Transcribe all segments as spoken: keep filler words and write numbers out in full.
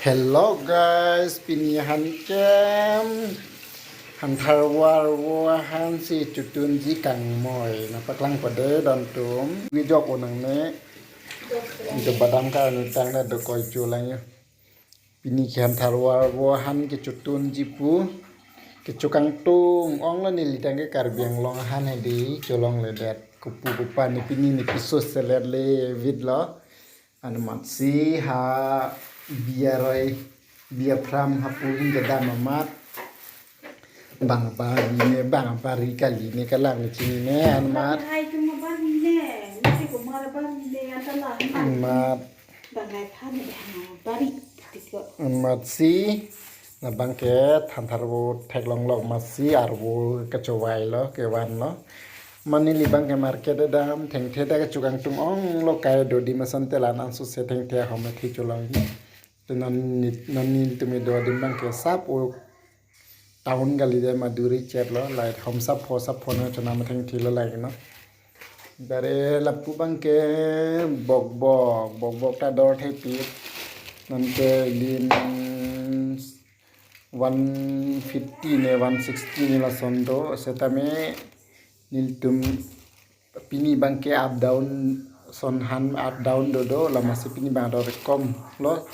Hello guys, pini ahan ke Hantharvar vo ahan si chotunji kangmoi. Nangpaklang pade dontum. Video ko nangne. Itu badam ka anu tang na dokoi cholang yo. Pini ke Hantharvar vo ahan ke chotunji pu. Kecho kangtung ong lo, neli tang ke Karbi Anglong ahan hedi cholongledet. Kopu kopan ne pini ne piso selet le vid lo. Anmatsi ha biaroi biapram hapu hingga dam amat. Bang bari ne, bang bari kali ne, kalang ne chini ne anmat. Hai cuma bari ne, nasi kumar bari ne, antara Anmat. Bang hai than ne bang bari. Tiko. Anmatsi. Labang ke Hantharvar vo theklong lok amatsi arvo kachovai lo, kevan lo. Mane neli bang ke market dam, thengthe ta kecho kangtung ong lo, kai do di masan telan anso se thengthe ahom the cholong. Te non ni, non nelitum do di bang ke sap o town kali de Maduri chet lo, lai hom sap pho sap pho na chona ma thengthe lo lai no. Dare lapu bang ke bokbok, bokbok ta dor thepit. Non ke lin one fifty ne one sixty ne lason do, setame nelitum pini bang ke up down son han up down do do, lamatsi pini bang dor kom lo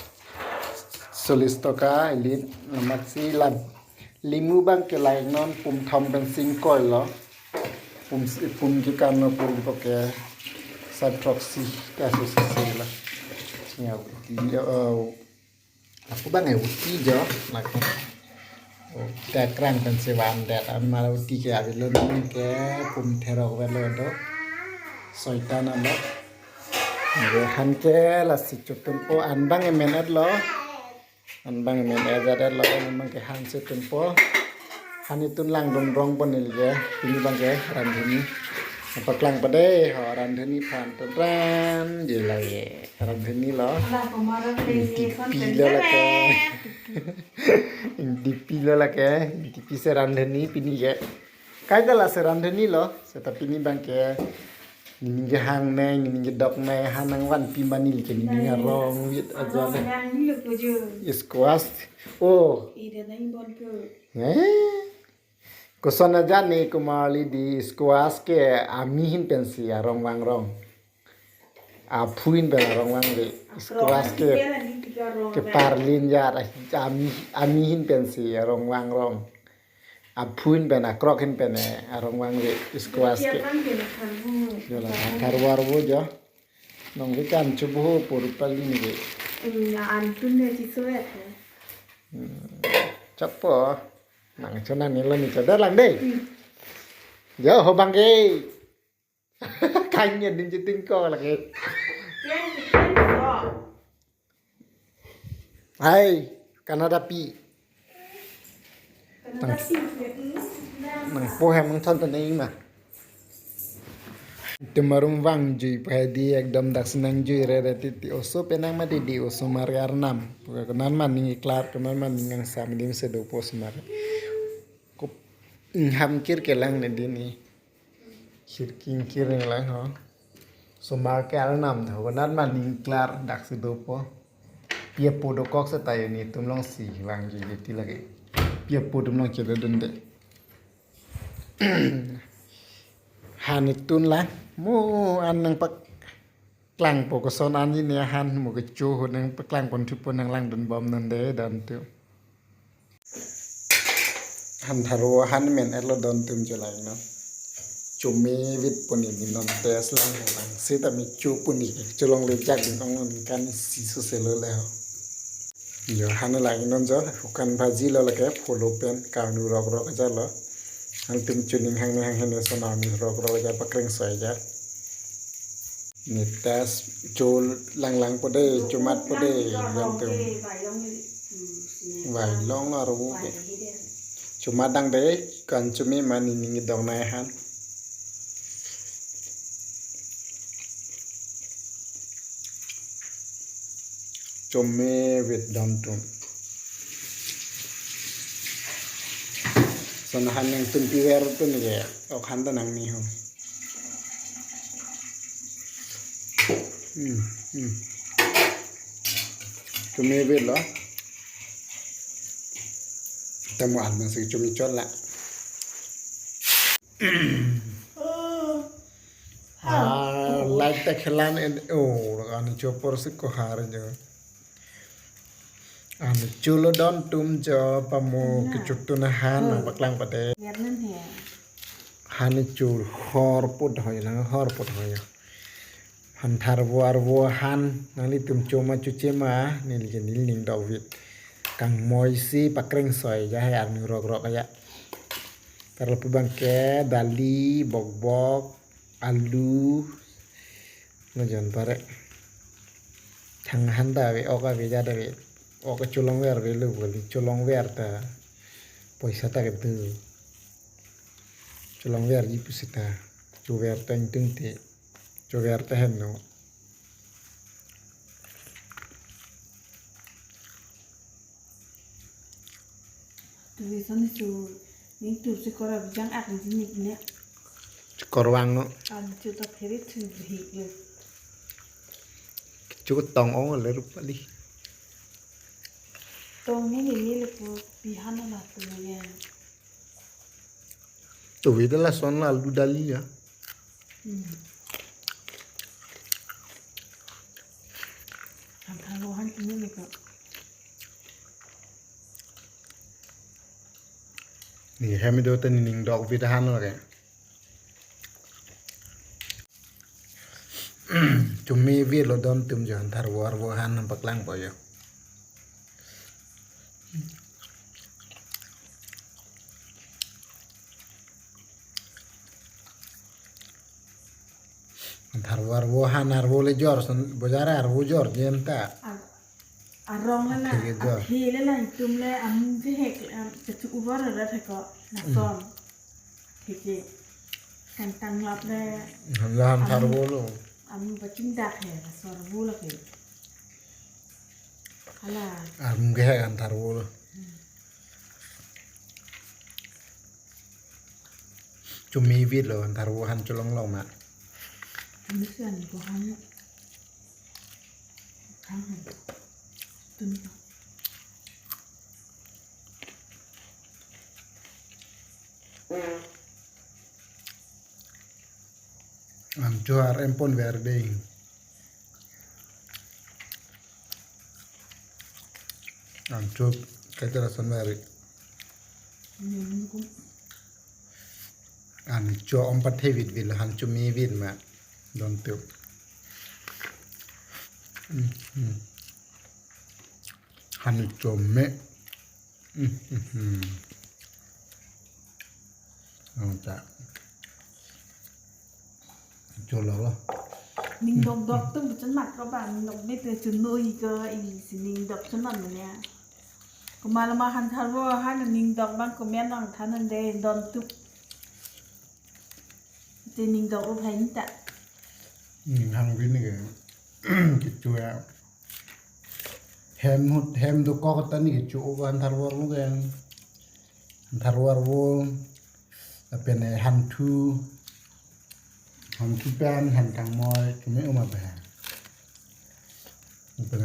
solis toka lin, lamatsi lam. Limu bang ke lai non pum thom pen singkoi lo. Pum si, pum ke kan no pum ko ke sa throksi ta si si si la. Singa uti jo, eh, aku bang eh uti jo, lak. Oh, ta krang pen si van det, an mara uti ke avelo non ke pum therok velo do. Soitan alo. Ye han ke lasi chotunpo, an bang eh menet lo. An bang men eja det lo, an bang ke han si tunpo. Han itun langdun rong pon neli ke, pini bang ke randhuni. Paklang pade ho randhuni phan tun ran je lage. Randhuni lo. Ala kumara Inti pi lo lake. Inti pi lo lake. Inti pi si randhuni pini ke. Kaita lasi randhuni lo, seta pini bang ke ningje hang neng, ningje dok neng, han nangvanpi ma neli ke ning arong vit aja le. Squash. Oh. Eh? Koson aja ne kumali di squash ke ami ahin pensi arong vangrong. Aphu ahin pen arong vangve. Squash ke, keparlin ja, ami, ami ahin pensi arong vangrong. Aphu ahin pen, akrok ahin pen, eh, arong vangve squash ke. Jola Hantharvar vo jo. Nong ke kan chubu ho puru pali ni ke. Hmm, ya antun ne chiso ya. Hmm. Chapo. Nang chona nilo ni chodar lang dei. Hmm. Jo ho bang ke. Kanya din chiting ko lagi. Hai, Canada pi. Tang, nangpo hem nangthon ta nai ma. Tumarum vangjui pahedi ekdom dak si nangjui rere titi, oso penang ma didi, osomar ke arnam. Konan ma ning klar, konan ma ning angsam dim sedopo osomar. Ko ingham kir kelang ne dini. Khirki ingkir nanglang ho. Osomar ke arnam tho, konan ma ning klar dak si dopo. Pi apo dokok seta yo netum longsi vangji jeti lagi. Pi apo atum longsi dodunde. Han itun lang. Mo an nangpaklangpo koson an ini han mo kecho ho nangpaklang pon thupo nanglangdun bom nonde dontu. Hantharvar han men etlo dontum cholai no. Chome vit pon neli non test lang lang. Seta me cho pon neli cholongle jak dun ong non kan si so selo le ho. Jo han lang non jo hukan bhaji lo lake pholo pen karnu rok rok aja lo. Hangtum chuning hang hang hene sona ni rok rok aja pakreng soi aja. Netas chol lang lang pode, chomat pode, dontum. Vai long lo arvo ke. Chomat dang de, kan chome ma neli ning dong nai han. Chome vit dontum. Sona han nangtum piver tun ke, ok han ta nangni ho. Hmm, hmm. Chome vit lo. Tamo alma si chumi chot la. Ah, light ta khelan en, oh, ani chopor si kohar jo. Ani chulo don tum jo pamo kechutun ahan paklang pade. Biar nan he. Hani chul hor put hoy lang hor put hoy. Han tharvo arvo han nanglitum choma chuchema neli je neli ning dovit. Kangmoi si pakreng soi ja he arni rok rok ya. Tarlo pu bangke dali, bokbok, alu, no jon pare. Thang han ta ave, ok ave ja ta ave. Ok cholong ver ave lo bali, cholong ver ta. Poisa ta kedo. Cholong ver ji pusita. Chover ta ingtung te. Chover ta henlo. Tui son su ning tu si kora bijang ak ni nik ne. Chikor vanglo. An chu ta pheri chu bhi le. Chu tong ong le rup ali. Tong ni ni ni le pu pi han la tu ne. Tui ta lason la alu dali ya. Hmm. Han tharvo han ini ni ko. Ni hem do ta ni ning dovit han lo ke. Chumi vit lo don tum jo han tharvo arvo han paklang po jo. Han tharvo arvo han arvo le jor son bojar arvo jor jen ta. Ar-, arong le na, thik jor. Aphi le na itum le am ke hek am ketu ubar ra thek ko na son. Thik ke. Kan tanglap le. Han la han tharvo lo. Am baching dak he, sor bu la ke. Hala. Am ke he han tharvo lo. Chumi vit lo han tharvo han cholong long ma. Ini si an ko han. Kan han. Tun. An chuar empon ver dei. An chup kaita lason ver. An cho om pathe vit vit lo han chumi vit ma. Don tu. Hmm, hmm. Han cho me. Hmm, hmm, hmm. Oh, ta. Cho lo lo. Ning dok dok tu bukan mat ko ba, ning dok ni tu chunu i ko i si ning dok chunam ne. Komat ma han tharvo han ning dok bang komat nang than an de don tu. Te ning dok o hai ni ta. Ning hang vin ni ke. Kecho ya. Hem hut hem dokok ta ni kecho o han tharvo arvo ke. Han tharvo arvo. Lapen eh han thu. Han thu pen han kangmoi chumi o ma ba. Lapen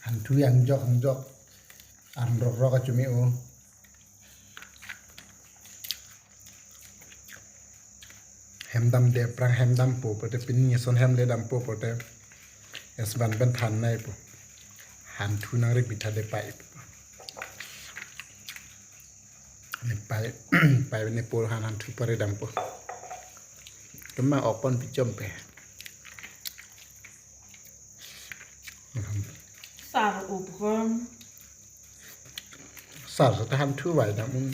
han thu yang jok yang jok. An rok rok chumi o. Hem dam de prang hem dampo pote pini son hem le dampo pote. Es ban ben than nai po. Han thu nang re bitha de pai. Ne pai, pai ne po han han thu pare dampo. Kema okpon pichom pe. Sar up ko. Sar sa ta han thu vai dam un.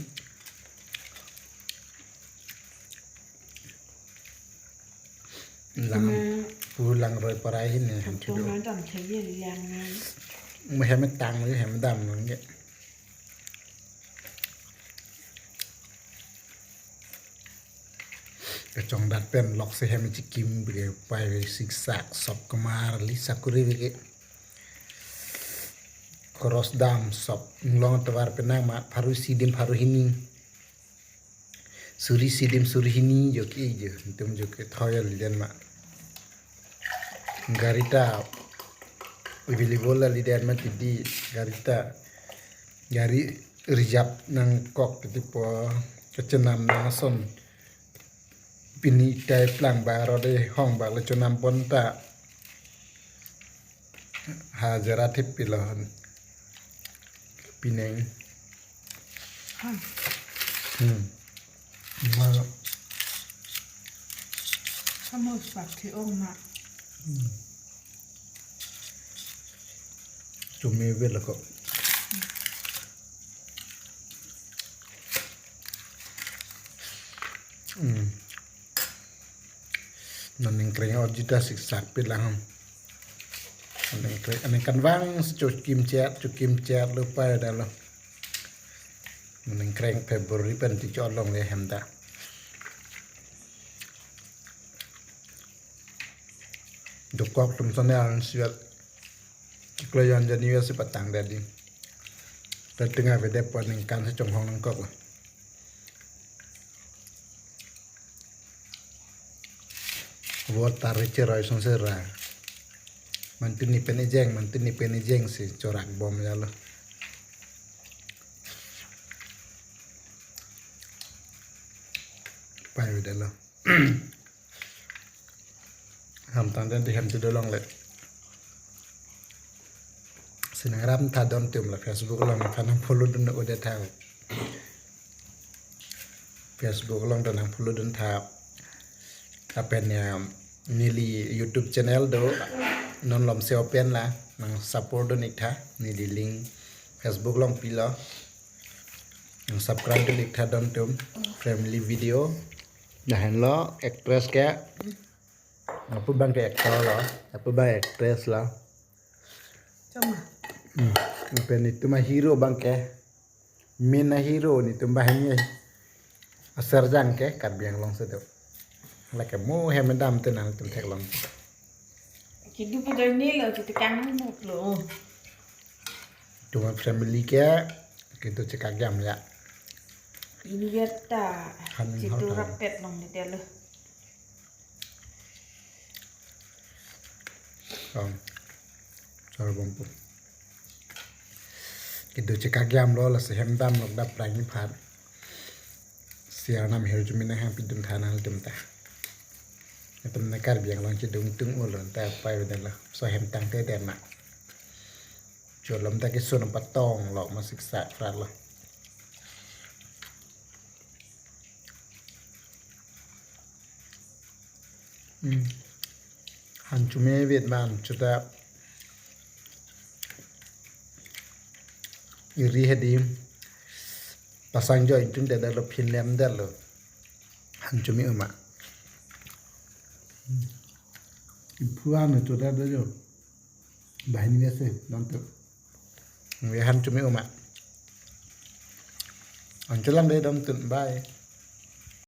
Lang, hmm. Pu lang roi parai hin ne han thu do. Tong dam thei ye yang ne. Mo hem tang le hem dam nang ye. Kachongdat pen lok si hem chikim bike pai ve siksak sop kamar li sakuri bike. Cross dam sop inglong tovar penang ma pharu sidim pharu hini. Suri sidim suri hini jo ke jo. Itum jo ke thoyal den ma. Gari ta available la liden ma tidi gari ta. Gari Rijap nangkok kiti po, kachenam nang ason. Pini tai plang ba rode hong ba le chonam pon ta. Hajira thip pilo. Pineng. Hmm. Hmm. Malo. Kamu sakti ong ma. Hmm. Chumi vel ko. Hmm. Non ningkreng orjita siksak pit lang. Non ningkreng, aningkanvang si chokim chet, chokim chet lo pa dalo. Non ningkreng February pen ti cholong le hem ta. Dokok atum sone an siat. Chiklo jon jani ya si patang dadi. Tatinga vede po ningkan si chonghong nangkok. Vote tari cheroi song sera. Mantini pen ejeng, mantini pen ejeng si chorak bom ya lo. Pai vede lo. Hamtang den di hem tu dolong le. Sinang ram tha don tum la Facebook along aphan nang follow dun ude tha. Facebook along do nang follow dun tha. Lapen ya neli YouTube channel do non lom se open la nang support dun ik tha neli link Facebook along pilo. Nang subscribe dun ik tha don tum family video. Lahenlo actress ke. Lapu abang ke actor lo, lapu abang actress lo. Chama. Hmm. Lapen itum ahero abang ke. Main ahero nelitum banghini aserjang ke Karbi Anglong si do. Lake mo hem dam te nangtum theklong. Kedo pudoi ni lo, kedo kang muk lo. Itum family ke, kedo chekak jam ya. Ini ya ta. Han Kedo hau ta. Rapet long ni dia lo. Om. Sarbompo. Kedo chekak jam lo la si hem dam lo dap rang ni phat. Siar nam her jumina hang pidun thana tum ta. Itum ne Karbi Anglong chedung tung ulo ta pai vede lo. So hem tang te dema. Cholom ta kesun patong lo ma siksak prat lo. Hmm. Han chume vet man chuta iri hedi pasang jo inchun dada lo phin lem dada lo. Han chume uma. Hmm. Iphuan chuta da jo. Banghini ase, nonton. Nge han chume uma. Anchulang de dam tun, bye.